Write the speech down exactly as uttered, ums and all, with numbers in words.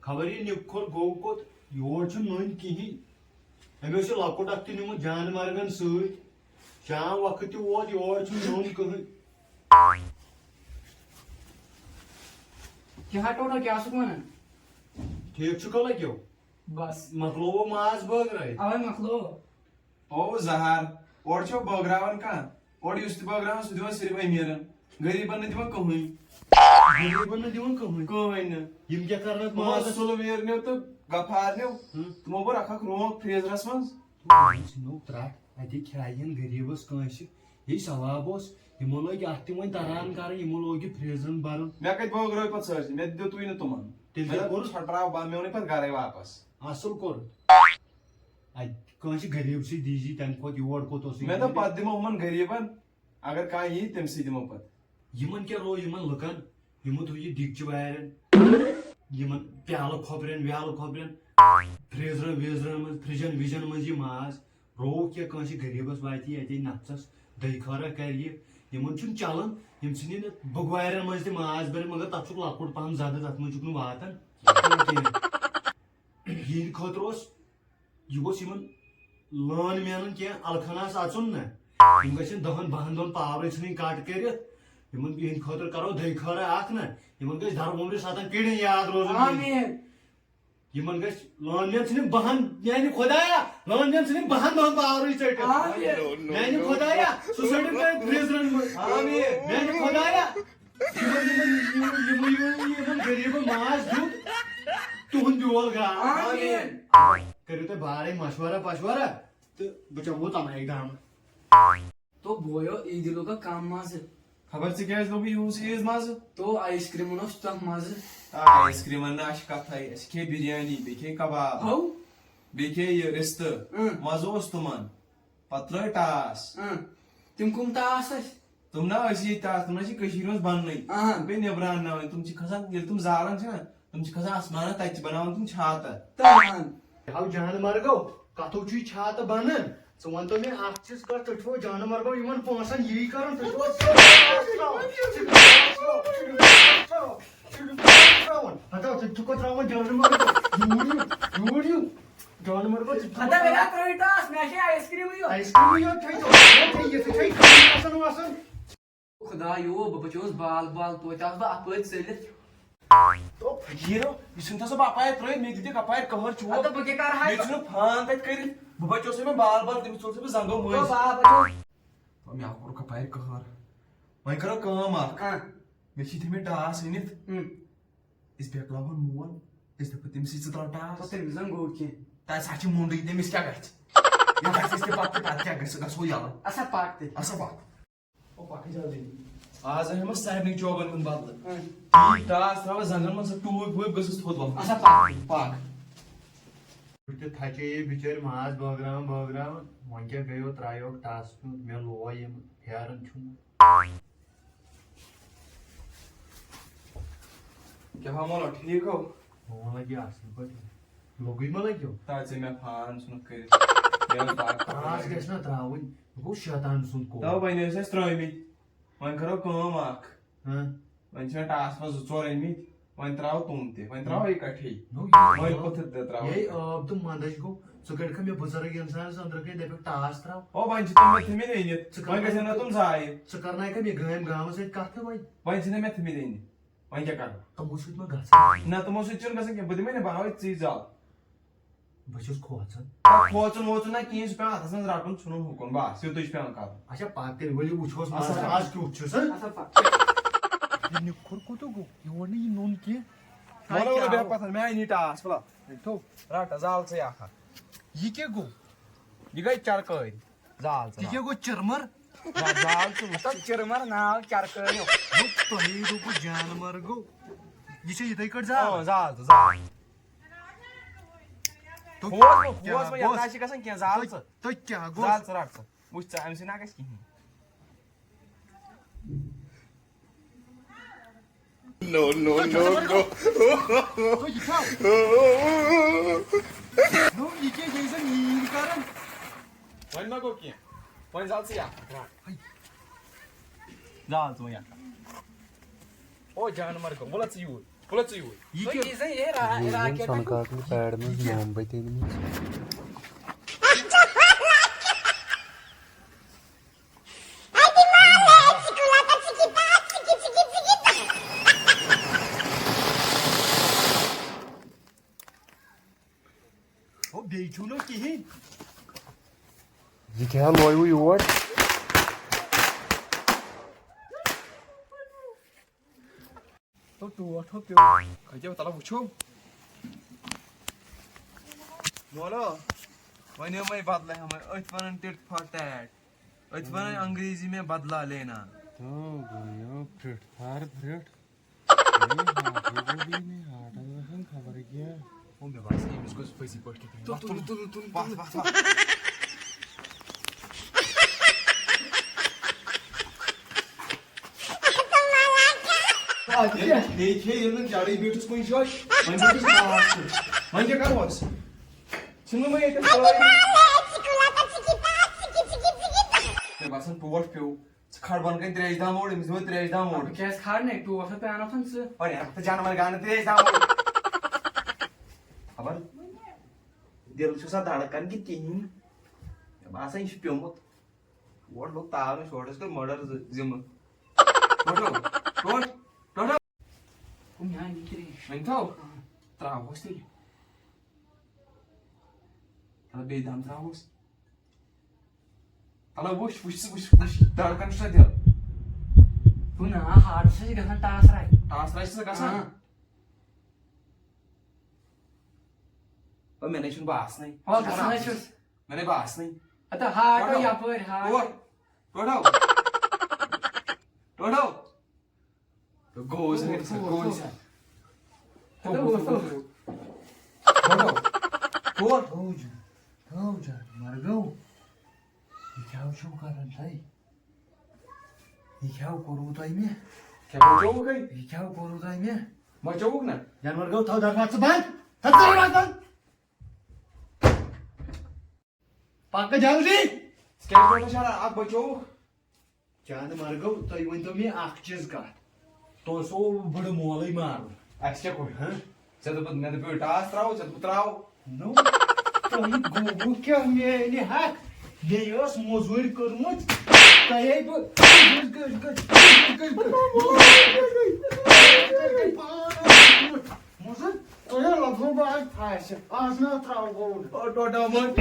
خبر یہِ نیُک کھۄر گوٚو کوٚت، یور چھُنہٕ نوٚن کِہیٖنۍ۔ أمۍ اوس یہِ لۄکُٹ اکھ تہِ نیوٗمُت جانہٕ مرگن سۭتۍ۔ شام وقت تہِ ووت، یور چھُنہٕ نوٚن کٕہٕنۍ۔ کیٛاہ ٹوٹل، کیٛاہ چھُکھ وَنان؟ ٹھیٖک چھُکھا لگیو؟ بس۔ مۄکلووُ ماز بٲگرٲوِتھ؟ اَوَے مۄکلوو۔ او زہر، اورٕ چھو بٲگراوان کانٛہہ؟ اورٕ یُس تہِ بٲگراوان، سُہ دِوان صرف أمیٖرن، غریٖبن نہٕ دِوان کٕہٕنۍ۔ غریٖبن نہٕ دِوان کٕہٕنۍ؟ کٕہٕنۍ نہٕ۔ یِم کیٛاہ کرن اَتھ ماز؟ سُلہٕ ویرنیو تہٕ غفارنیو، ہُم۔ تِمو بوٚر اکھ اکھ رونٛگ فریزرس منٛز۔ تِمو ژھٕنو ترٛٹھ، اَتے کھیٛایہِ ہن غریٖبس کٲنٛسہِ۔ یہِ ثواب اوس، یِمو لٲگۍ اَتھ تہِ وۄنۍ تران کرٕنۍ، یِمو لوگ یہِ فریزرن برُن۔ مےٚ کتہِ بٲگرٲوۍ پتہٕ سٲرسٕے؟ مےٚ تہِ دیُتوٕے نہٕ تِمن۔ تیٚلہِ مےٚ کیٛاہ دوٚپ، کوٚرُس؟ ژھۄٹراو بہٕ، مےٚ اوٚنُے پتہٕ گرے واپس۔ اَصٕل کوٚر۔ اَتہِ کٲنٛسہِ غریٖبسٕے دیٖزِ، تَمہِ کھۄتہٕ یور کوٚت اوسُے مےٚ دوٚپ، دیُن؟ پتہٕ دِمو ہُمن غریٖبن، اگر کانٛہہ یی، تٔمسٕے دِمو پتہٕ۔ یِمن کیٛاہ روو یِمن لُکن؟ یِمو تھوٚو یہِ دیٖگچہِ وارٮ۪ن، یِمن پیالہٕ کھۄپرٮ۪ن ویالہٕ کھۄپرٮ۪ن، فریزرن ویزرن منٛز، فرجن وجن منٛز یہِ ماز۔ رووُکھ کیٛاہ کٲنٛسہِ غریٖبس؟ واتہِ یہِ اَتے نفژس، دٔے خٲرا کرِ یہِ۔ یِمن چھُنہٕ چلان، یِم ژھٕنہِ نہٕ بُگوارٮ۪ن منٛز تہِ ماز بٔرِتھ، مگر تتھ چھُکھ لۄکُٹ پہم زدٕ، تتھ منٛز چھُکھ نہٕ واتان کینٛہہ۔ یِہنٛدِ خٲطرٕ اوس، یہِ گوٚژھ یِمن لٲن مینُن کینٛہہ، الخانہس اژُن نہ۔ یِم گژھن دہن بہن دۄہن پاورٕے ژھٕنٕنۍ کٹ کٔرِتھ۔ یِمن، یِہنٛدِ خٲطرٕ کرو دٔے خٲرا اکھ نہ۔ یِمن گژھِ درومرِ ستن پیٖڑن یاد روزُن۔ آمیٖن۔ یِمن گژھِ لٲن مین ژھٕنٕنۍ بہن، میانہِ خۄدایا، لٲن مین ژھٕنٕنۍ بہن دۄہن پاورٕے ژٔٹِتھ۔ آمیٖن۔ میانہِ خۄدایا، سُہ ژٔٹِنۍ تۄہہِ فریزرن منٛز۔ آمیٖن۔ میانہِ خۄدایا، یِمن، یِمن، یِمن، یِمن، یِمن، یِمن غریٖبن ماز دیُت، تُہُنٛد بیول گاو۔ آمیٖن۔ کٔرِو تُہۍ بارے مشورہ پشورہ تہٕ بہٕ چمہو تمے اکہِ دامہٕ۔ تو بویو، عیٖدِ لوگا کم مزٕ۔ خبر ژےٚ کیٛازِ لوگُے یِہُس عیٖد مزٕ؟ تو آیس کریمن اوس تیوٗتاہ مزٕ۔ آ، آیس کریمن نہ، اَسہِ چھِ کتھے، اَسہِ کھیٚیہِ بریانی، بیٚیہِ کھیٚیہِ کباب، ہو۔ بیٚیہِ کھیٚیہِ یہِ رِستہٕ۔ اۭں۔ مزٕ اوس تِمن۔ پتہٕ ترٲے ٹاس۔ اۭں۔ تِم کٕم ٹاس ٲسۍ؟ تِم نہ ٲسۍ ییٚتہِ ٹاس، تِم نہ چھِ کٔشیٖرِ منٛز بننٕے۔ اہن۔ تِم پیٚیہِ نیٚبرٕ انناوٕنۍ۔ تِم چھِ کھسان، ییٚلہِ تِم زالان چھِ نہ، تِم چھِ کھسان آسمانس، تتہِ چھِ بناوان تِم چھاتہٕ۔ تہٕ اہن۔ ہو جانہٕ مرگو، کتھو چھُے چھاتہٕ بنان؟ ژٕ وَن تو مےٚ اکھ چیٖز کتھ، تُہۍ چھِوا جانہٕ مرگو یِمن پونٛسن یی کران؟ تُہۍ چھِوا ترٛاوان؟ ہتو، ژٕ چھُکھ ترٛاوان جانہٕ مرگو؟ یوٗر یِو، یوٗر یِو۔ جانہٕ مرگو، ژٕ چھُکھ ہتا، مےٚ گا ترٛٲوِو ٹاس، مےٚ چھے آیس کرٛیٖمٕے یوت۔ آیس کرٛیٖمٕے یوت کھیٚیہِ ژٕ، یہِ چھے آسان وسان۔ خۄدایو، بہٕ بچیوس بال بال، توتہِ آس بہٕ اپٲرۍ ژٔلِتھ۔ تو فقیٖرو، یہِ ژھٕنۍ تھا سا بہٕ اپارِ ترٛٲوِتھ، مےٚ دِتہِ کپارِ قہر چوب۔ اَدٕ بہٕ کیٛاہ کرٕ ہا؟ مےٚ ژھٕنُکھ فان تتہِ کٔرِتھ، بہٕ بچیوسے وۄنۍ بال بال، تٔمِس ژوٚل سا بہٕ زنٛگو مٔنٛزۍ۔ تو بال بچیوس۔ تو مےٚ کوٚر کپارِ قہر۔ وۄنۍ کرو کٲم اکھ۔ ہاں۔ مےٚ چھِ یِتھے مےٚ ٹاس أنِتھ۔ ہُم۔ أسۍ بیکلاوہون مول، أسۍ دپو تٔمِس، "ژٕ ترٛاو ٹاس۔" تو تٔمِس زن گوٚو کینٛہہ۔ تَس ہا چھِ مُنڈٕے، تٔمِس کیٛاہ گژھِ؟ یہِ گژھِ أسۍ تہِ پتہٕ تہِ، پتہٕ کیٛاہ گژھِ؟ گژھو یَلہٕ۔ اَسا پکھ تیٚلہِ۔ اَسا پکھ۔ او پکھ جلدی۔ آز اَنہِ مےٚ سارنٕے چوبن ہُنٛد بدلہٕ۔ اۭں۔ یہِ ٹاس ترٛاوَس زنٛگن منٛز، سۄ ٹوٗپۍ ووٗپۍ گٔژھٕس تھوٚد وۄتھُن۔ اَسا پکھ۔ پکھ۔ بہٕ تہِ تھچے یہِ بِچٲرۍ ماز بٲگراوان بٲگراوان، وۄنۍ کیٛاہ گٔیو، ترٛایوکھ ٹاس پیوٗنٛت، مےٚ لوو یِم پھیران چھُنہٕ۔ کیٛاہ حال مولا، ٹھیٖک ہو؟ فون لگہِ اصل پٲٹھۍ۔ لوٚگُے ما لگیو؟ تا ژےٚ مےٚ فان ژھُنُکھ کٔرِتھ۔ مےٚ اوس باغ پکان۔ ٹاس گژھِ نا ترٛاوٕنۍ۔ یہِ گوٚو شیطان سُنٛد کوٚر۔ تو وۄنۍ ٲسۍ اَسہِ ترٛٲومٕتۍ۔ وۄنۍ کرو کٲم اکھ۔ ہاں۔ وۄنۍ چھِ مےٚ ٹاس پاس زٕ ژور أنۍمٕتۍ۔ وۄنۍ ترٛاو تِم تہِ۔ وۄنۍ ترٛاو یہِ کٹھے۔ نو، یہِ وۄنۍ آب، پوٚتُر تہِ ترٛاو۔ یہِ آب تہٕ منٛدچھ گوٚو۔ ژٕ کَڑکھا مےٚ بُزرگ اِنسانَس أنٛدرٕ کَنۍ دَپٮ۪کھ ٹاس ترٛاو؟ او، وۄنۍ چھِ تِم مےٚ تھٔمٕتۍ أنِتھ۔ ژٕ وۄنۍ گژھن نہ تِم ضایع۔ ژٕ کرناوکھا مےٚ گٲمۍ گامَس سۭتۍ کَتھ تہٕ وۄنۍ؟ وۄنۍ چھِ نہ مےٚ تھٔمٕتۍ أنِتھ۔ وۄنۍ کیٛاہ کرٕ؟ تِمو سۭتۍ ما گژھِ؟ نہ، تِمو سۭتۍ چھُنہٕ گژھان کینٛہہ۔ بہٕ دِمے نہ، بہٕ ہاوے ژٕے زال۔ بہٕ چھُس کھوژان۔ نہ، کھوژُن ووژُن نہ کِہیٖنۍ، چھُ پٮ۪وان اَتھَس منٛز رَٹُن، ژھُنُن ہُکُن، بس، یُتُے چھُ پٮ۪وان کرُن۔ اچھا، پَکھ تیٚلہِ، ؤلِو وٕچھوس اَسا مَزٕ، پَکھ۔ آز کیُتھ چھُ سُہ۔ اَسا پَکھ۔ یہِ نِکھُر کوٚت گوٚو؟ یور نہٕ یہِ نوٚن کینٛہہ۔ وَلہٕ، وَلہٕ، بیٚہہ پَتھَر، مےٚ آیہِ نِٹا آس، وَلہٕ۔ ہے، تھو۔ رَٹ، زال ژٕے اَکھ اَکھ۔ یہِ کیٛاہ گوٚو؟ یہِ گٔے چرکٲرۍ۔ زال ژٕ، یہِ کیٛاہ گوٚو، چِرمر؟ زال، زال ژٕ وٕچھ۔ تَتھ چِرمر ناو چرکٲرۍ۔ دوٚپ، تۄہے دوٚپوُ جانور گوٚو۔ یہِ چھا یِتھَے کٲٹھۍ زال؟ اۭں، زال ژٕ، زال۔ تُہۍ کھوژ مہ، کیٛاہ کھوژ مہ، یَتھ گوٚژھ؟ نہ چھِ گژھان کینٛہہ، زال تُہۍ، ژٕ۔ تُہۍ کیٛاہ گوٚژھ؟ زال ژٕ، رَٹ ژٕ۔ وٕچھ ژٕ، اَمہِ سۭتۍ نہ گژھِ کِہیٖنۍ۔ No, no, no, no۔ تُہۍ یہِ کھاو۔ No، یہِ کیٛاہ، یہِ زَن نیٖر کران۔ وۄنۍ ما گوٚو کینٛہہ؟ وۄنۍ زال ژٕ یہِ اکھ۔ زال ژٕ وۄنۍ یہِ اکھ۔ او جانور گوٚو، وَلہٕ ژٕ یوٗرۍ۔ پُلَس ژٕے وۄنۍ۔ یہِ کیٛاہ؟ یہِ زَن یہِ را-، یہِ زَن راکٮ۪ٹ سۄنہٕ کاکنہِ پیڈ منٛز موم بَتہِ أنمٕژ۔ او، بیٚیہِ چھُو نہٕ کِہیٖنۍ۔ یہِ کیٛاہ لویوٕ یور؟ تو ٹوٹھ ہو پیوٚو۔ کھٔتیو تَلہٕ وٕچھو۔ مولو، وۄنۍ یِمَے بدلہٕ ہٮ۪مَے، أتھۍ وَنان ٹِٹ فار ٹیٹ۔ أتھۍ وَنان انگریزی میں بدلہ لینا۔ تو گوٚو پھرٛٹھ فار پھرٛٹھ۔ ہے، ہاٹٕے گوٚو بیٚیہِ مےٚ، ہاٹَس گژھان خبر کیٛاہ۔ او، مےٚ باسان، أمِس گوٚژھ پٔزی پٲٹھۍ کیٛاہ تام تُل، وۄتھُن۔ تُل، تُل، تُل، وَتھ، تُل۔ وَتھ، وَتھ، وَتھ۔ آ، ییٚلہِ بیٚیہِ کھے، ییٚلہِ نہٕ جَڑٕے بیوٗٹھُس کُنہِ جایہِ، وۄنۍ بیوٗٹھُس خاص کُن۔ وۄنۍ کیٛاہ کَرو أسۍ؟ ژھٕنُن وۄنۍ ییٚتٮ۪تھ سٲری۔ مےٚ باسان، ٹوٹھ پیوٚو۔ ژٕ کھڑ بۄن کَنہِ ترٛیش دام اوٚڑ، أمِس دِمو ترٛیش دام اوٚڑ۔ بہٕ کیٛازِ کھڑ نَے؟ ٹوٹھ ہا پیٛانَتھ ژٕ۔ وۄنۍ ہٮ۪کھ ژٕ جانوَر گانہٕ ترٛیش دام اوٚڑ۔ خبر دِل چھُ سا دَڑکَن کِنہٕ کِہیٖنۍ؟ مےٚ باسان، یہِ چھُ پیوٚمُت۔ اور لوٚگ تاونَس، یورٕ ٲسۍ کوٚر murder ذِ-، ذِمہٕ۔ ٹوٹھو، ٹوٹھ، ٹوٹھو۔ کُم یہِ آیہِ نِکرے؟ وۄنۍ تھاو۔ آ۔ ترٛاوہوس تیٚلہِ۔ تَلہٕ بیٚیہِ دَم ترٛاوہوس۔ تَلہٕ وٕچھ، وٕچھ ژٕ، وٕچھ، وٕچھ، دَڑکَن چھُ سا دِل۔ ہُہ نا، ہاٹَس چھِ گژھان ٹاسراے۔ ٹاسراے چھِ سا گژھان؟ آ۔ او، مےٚ نے چھُنہٕ باسنٕے۔ او، گژھان چھُس۔ مےٚ نے باسنٕے۔ اَدٕ ہاٹ ٹوٹھو۔ یَپٲرۍ ہاٹ۔ ٹوٹھ۔ ٹوٹھو۔ ٹوٹھو۔ گوٚو سا، گوٚو سا۔ ٹوٹھو۔ ٹوٹھو۔ ٹوٹھو۔ ٹوٹھو جان، ٹوٹھو جان، مَرگو۔ یہِ کیٛاہ چھُو کران تُہۍ؟ یہِ کیٛاہ کوٚروٕ تۄہہِ مےٚ؟ کیٛاہ بچووُکھ ہے؟ یہِ کیٛاہ کوٚروٕ تۄہہِ مےٚ؟ بچووُکھ نا؟ جانوَر گوٚو، تھاو دروازٕ بنٛد۔ تھاو دروازٕ بنٛد۔ پکہٕ جلدی۔ ژٕ کیٛازِ چھُکھ وَنان اکھ بچووُکھ؟ جانہٕ مرگو، تُہۍ ؤنۍتو مےٚ اکھ چیٖز کتھ۔ تۄہہِ اوسوٕ بٕڈٕ مولٕے مارُن۔ اَسہِ کیٛاہ کوٚر؟ ہہ؟ ژےٚ دوٚپُتھ، مےٚ دوٚپُے ٹاس ترٛاوو، ژےٚ دوٚپُتھ ترٛاو۔ نو، تۄہہِ گوٚوٕ کیٛاہ میٛانہِ حق؟ مےٚ ٲس موٚزوٗرۍ کٔرمٕژ، تۄہے بہٕ موٚزوٗرۍ کٔرۍ، کٔرۍ، کٔرۍ، کٔرۍ، کٔرۍ، کٔرۍ، کٔرۍ، کٔرۍ، کٔرۍ، کٔرۍ، کٔرۍ، کٔرۍ، کٔرۍ، کٔرۍ، کٔرۍ، کٔرۍ، پانہٕ موٚزوٗرۍ۔ موٚزوٗرۍ، تۄہہِ لگوٕ بہٕ آز پھاسہِ۔ آز نہ ترٛاوٕ بہٕ۔ او ٹوٹا مٲرۍ۔